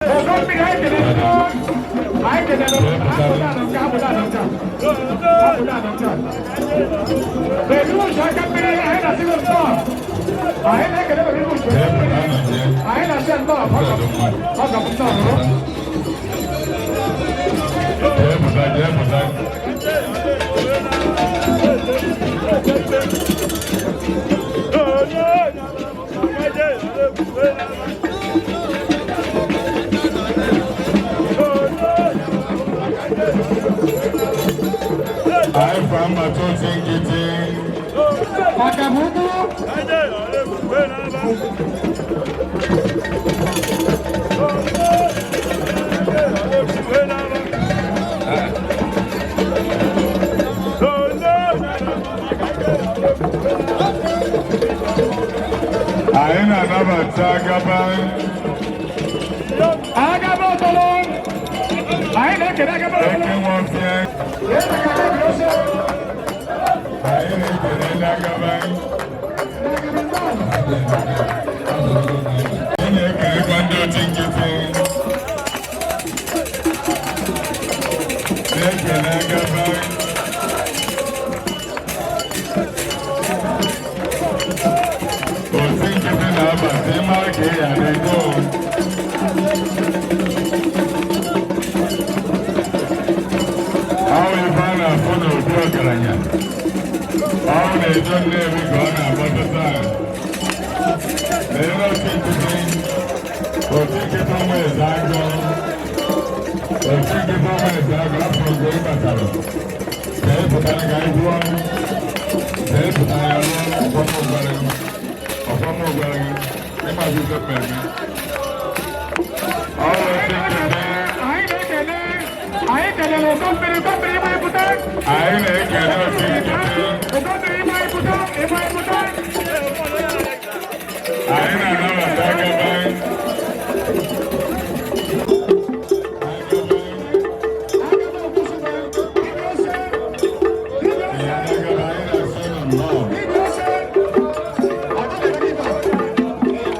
Ọgọ mmiri anyị kelere anyị kelere apụta na nke apụta na nke apụta na nke. Baby Bush aka mmiri, anyị na-asị gị nnọọ. Anyị na-ekele Baby Bush mmiri. Anyị na-asị nnọọ, ọ ga-bụ nnọọ nụrụ. Jee pụta, jee pụta. Anyị fa mmata otu nkịtị. Ọka bụ ugwu. Anyị na-anabata Agaba. Agaba ọtọlọ. Anyị na-ekele Agaba ọtọlọ. Eke Nwofia. Anyị na-ekele ndị Agaba. Anyị na-ekelekwa ndị otu nkịtị. Na-ekele Agaba. Otu nkịtị na-abata, ịmara ka ị ya na-ego. Ahụ ife a na-afụ n'obi ọgaranya. Ọ na-ejo Nnewi ka ọ na-agbata taa. Lee otu nkịtị, otu nkịtị ụmụ eze agụ. Otu nkịtị ụmụ eze agụ afọ nke ị batara. Ka ị pụtara ka ị gwụọ. Ka ị pụtara ya rụọ ọfọmụ gwara gị. Ọfọmụ gwara gị. Ịmazi ife mmemme. Ọ bụ otu nkịtị. Anyị na-ekele, anyị kelere ụkọ mmiri, ụkọ mmiri ịgba ịpụta. Anyị na-ekele otu nkịtị. Ụkọ mmiri ịgba ịpụta, ịgba ịpụta. Anyị na-anabata Agaba. Agaba okwusibe, ibi ose, ibi ose. Ihe Agaba, anyị na-asị unu nnọọ. Ibi ose. Ọjọ́ na-eme ibe a.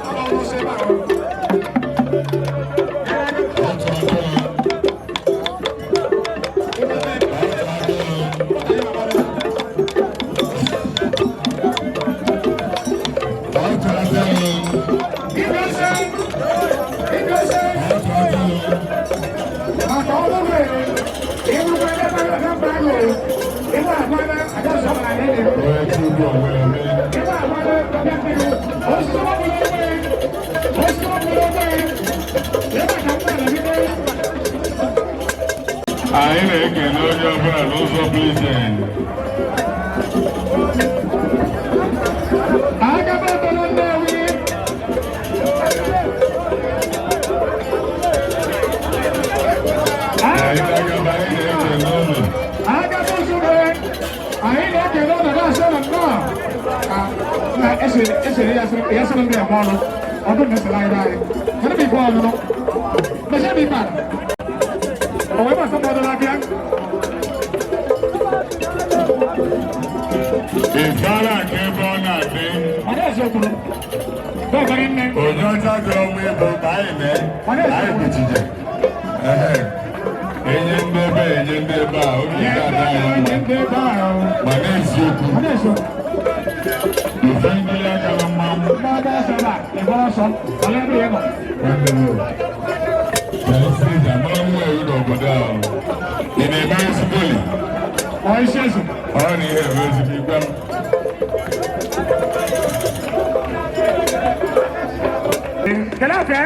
Ọ bụ ose ebe ahụ. Otu atụrụ. Otu atụrụ. Otu atụrụ. Ibi ose, ibi ose. Otu atụrụ. Maka ọrụ nwere, ịnụkwa ebe ebe ahụ, ebe agbara, aga sọ̀rọ̀ anyị na-eme. Onye Chukwu onwere eme. Ebe agbara, ọbịa mmiri, osisi ọbụla onwe, osisi ọbụla onwe, ebe ka mma na-ebido. Anyị na-ekele onye ọbụla n'ụzọ pụrụ iche. Agaba ọtọrọ Nnewi. Anyị na-agaba, anyị na-ekele unu. Agaba Ozugbo, anyị na-ekele ụlọ na-asọ na nnọọ. Na esere ya sịrị ndị eme ọnụ, ọdún na-esere anyị anyị. Kedụ bụ ife ọnụnụ? Mechie m ife a. O wee gbasa mmadụ n'abịa. Ifeara ka ebe ọ na-adị. Ọ na-eze okwuru. Bọọbara nne. Onye ọcha gụrụ ọnwa ebo ka anyị mee. Anyị kpuchije. Ehe. Enye ndị ebe, enye ndị ebe a, obi ga-adị anyị mma. Ndị ebe ahụ. Ma n'eziokwu, Ọ na-eze okwu. ife ngili akara mmanwụ. Mgbada ọsọ ebe a, ịgba ọsọ, ọla ebe ya nọ. Nwanne m o. Na isi eji amara nwa ewu n'obodo a. Ị na-eme ezigboli? Ọ isi ezu. Ọ na ihe eme ezigbo igwe m. Kedu afọ?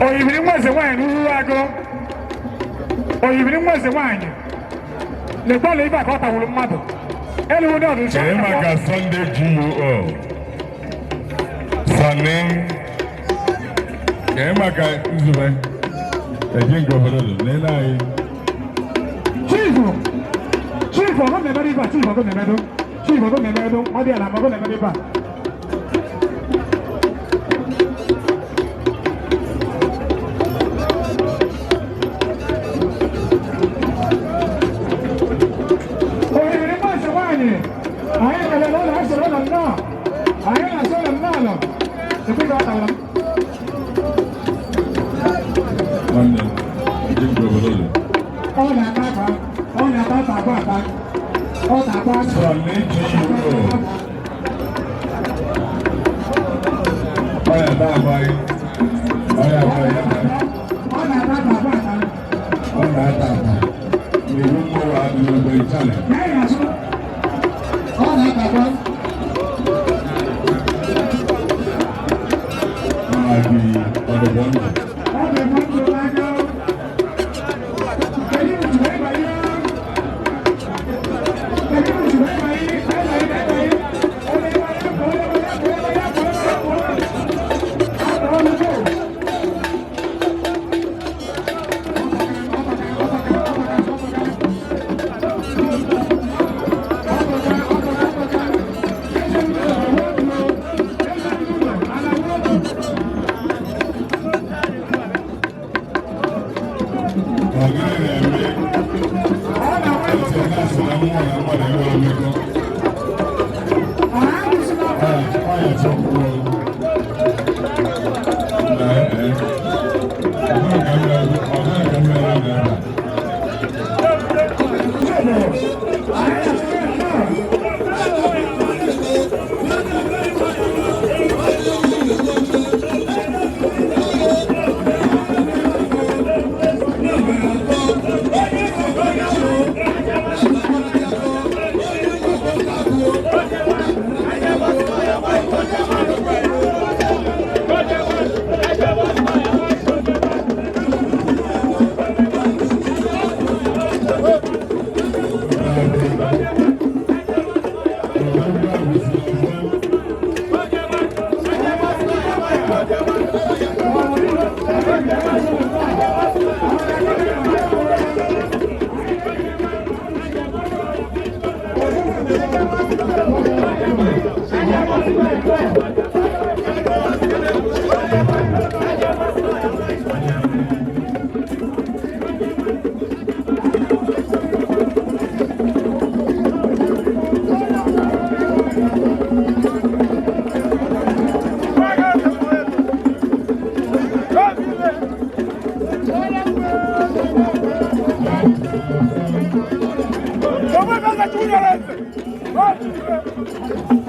Oyibiri nwa eze nwaanyị n'uru agụ. Oyibiri nwa eze nwaanyị. Lekwa ibe a ka ọ tagburu mmadụ. Elu ndị ọdụ Kee maka Sunday GUO. Sani. Kee maka Nzube. Eji nke obodo dị. Nene anyị. Chief! Chief, ọgụ na-emedo ibe a, Chief ọgụ na-emedo. Chief ọgụ na-emedo, ọ dị ala ma ọgụ na-emedo ibe a. Oyibiri nwa eze nwaanyị. Anyị kelere ụlọ, asịrị ụlọ nnọọ. Anyị na-asị ụlọ nnọọ nọ. Ekwe ka ọ tara m. Ọ na-ata akwa, ọ na-ata akwa akwa, ọ na-akwa. Sọ̀ní G.O. Ọ ya ata akwa gị. Ọ ya akwa ya. Ọ na-ata akwa akwa. Ọ na-ata akwa. N'iwu mmụọ adịghị ebe ịchalị. Ya ya azụ. Ọ na-ata akwa. Ọ dị ọdịbọ ndụ. Ọ na-eme ndụ n'aka. Kedu otu ebe ya? Kedu otu ebe ya? Ebe ya, ebe ya. Ebe ya, ebe ya, ebe ya, ebe ya, ebe ya. Ọ gịnị na-eme? Ntị na-asị na mmụọ na mmadụ enwere mmekọ. Ọ ya chọkwuo. Na ee. Ọ bụrụ ka m mere, ọ bụrụ ka m mere na ebe a. Thank you.